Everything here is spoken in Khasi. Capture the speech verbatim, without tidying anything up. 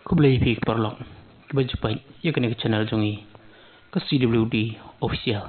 Khublei phi ki paralok kiba ju peit ïa kane ka channel jong ngi, ka C W D Official.